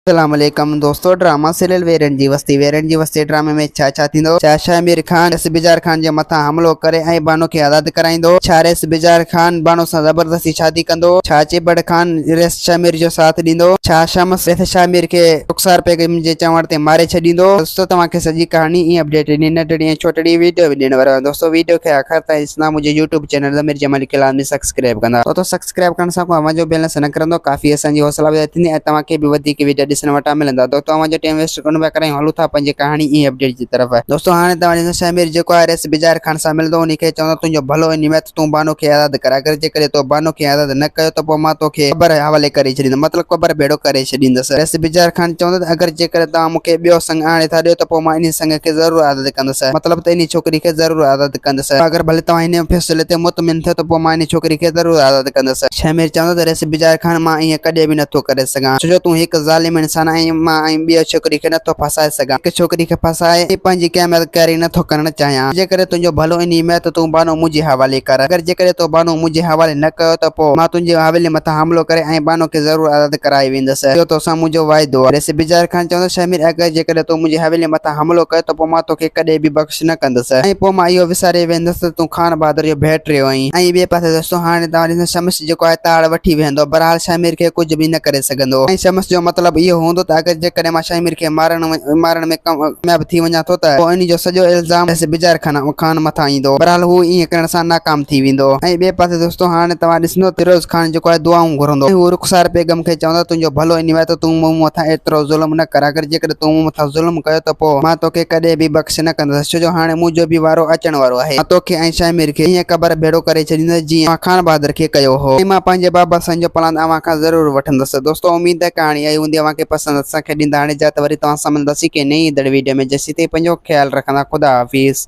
السلام عليڪم دوستو ڊراما سيريل ويرن جي وستي ويرن جي وستي ڊرامي ۾ ڇا ڇا ٿيندو ڇا شهمير خان ريس بجار خان جي مٿان حملو ڪري ۽ بانو کي آزاد ڪرائيندو ڇا ريس بجار خان بانو سان زبردستي شادي ڪندو ڇا چيبڙ خان ريس شهمير جو ساٿ ڏيندو ڇا شمس ريس شهمير کي رخسار بيگم جي چوڻ تي ماري ڇڏيندو دوستو توهان کي سڄي ڪهاڻي ۽ اپڊيٽ ڏني ننڍڙي ۽ ڇوٽڙي ويڊيو به ڏيڻ وارو آهيان دوستو ويڊيو کي آخر تائين ڏسندا منهنجي يوٽيوب چينل ضمير جمالي کي لازمي سبسڪرائب ڪندا دوستو سبسڪرائب ڪرڻ سان ڪو اوهان جو بيلنس نه ڪرندو ڪافي اسان جي حوصلا افزائي ٿيندي ۽ توهان کي به وڌيڪ ويڊيا ڏسڻ وٽان ملندا دوستو اوهان جو ٽيم ويسٽ ڪونه پيا ڪرايون هلون ٿا پنهنجي ڪهاڻي ۽ اپڊيٽ جي طرف دوستو هاڻي توهان ڏسندا شهمير جيڪو آهي رئيس بجار خان سان ملندو انهي کي چوندو تنهنجو ڀلو انهي ۾ ته تون بانو کي آزاد ڪر اگر جيڪڏهن تو بانو کي آزاد نه ڪيو ته پوء مان توکي قبر حوالي ڪري ڇڏيندس مطلب قبر ڀيڙو ڪري ڇڏيندس رئيس بجار خان چوندو ته اگر جيڪڏهن توهان مون کي ٻيو سڱ آڻي ٿا ڏيو ته پوء مان انهي سڱ کي ضرور آزاد ڪندس مطلب ته انهي ڇوڪري کي ضرور آزاد ڪندس. اگر ڀلي توهان هن فيصلي تي مطمئن ٿيو ته پوء مان انهي ڇوڪري کي ضرور آزاد ڪندس. شهمير چوندو ته رئيس بجار خان مان ائين ڪڏهن به نٿو ڪري سگهان ڇو جو تون هڪ ظالم انسان آهين مان ۽ ٻيء ڇوڪري کي نٿو ڦاسائي سگهان. هڪ ڇوڪري کي ڦاسائي ۽ پنهنجي ڪامياب ڪاري نٿو ڪرڻ چاهيان. جيڪڏهن تنهنجو ڀلو انهي ۾ آهي ته تون بانو منهنجي حوالي ڪر. اگر جيڪڏهن تو بانو منهنجي حوالي نه ڪيو ته پوء مان تنهنجي حويلي مٿان حملو ڪري ۽ بانو کي ضرور آزاد ڪرائي ويندس. اهو توسان منهنجو واعدو آهي. رئيس بجار خان چوندو شهمير اگر جيڪڏهن تو منهنجي حويلي مٿان حملو ڪيو ته پوء مان توکي ڪڏهن به بخش نه ڪندس ۽ پوء مان اهو وساري ويندس ته تون خان بهادر جو ڀيٽريو آهين ۽ ٻئي پاسي دوستو هاڻي توهان ڏسندا شمس جيڪو آهي تاڙ وٺي ويهندو بهرحال شهمير کي ڪجهه به نه ڪري سگهندو ۽ شمس جو مطلب اهو هوندو ته اگر جيڪڏهن مان شهمير کي مارڻ مارڻ ۾ ڪامياب ٿي وڃان ٿو ته پوء انهي جو سڄو الزام رئيس بجار خان خان مٿان ايندو بهرحال هو ائين ڪرڻ سان ناڪام ٿي ويندو ۽ ٻئي پاسي دوستو هاڻي توهان ڏسندو ته فيروز خان جيڪو آهي دعائون گهرندو ۽ هو رخسار بيگم کي چوندو تنهنجو ڀلو انهي ۾ آهي ته تون مون مٿان ايترو ظلم نه ڪر اگر جيڪڏهن تون مون مٿان ظلم ڪيو ته پوء مان توکي ڪڏهن به بخش نه ڪندس، ڇو جو هاڻي منهنجو به وارو اچڻ وارو آهي. مان توکي ۽ شهمير کي ائين قبر ڀيڙو ڪري ڇڏيندس، جيئن مان خان بهادر کي ڪيو هو ۽ مان پنهنجي بابا سائين جو پلاند اوهان کان ضرور وٺندس. دوستو اميد ته ڪهاڻي آئي هوندي اوهان کي پسند اسان کي ڏيندا هاڻي اجازت وري توهان سان ملنداسين ڪنهن نئين ايندڙ ويڊيو ۾ جيسين تائين پنهنجو خيال رکندا خدا حافظ.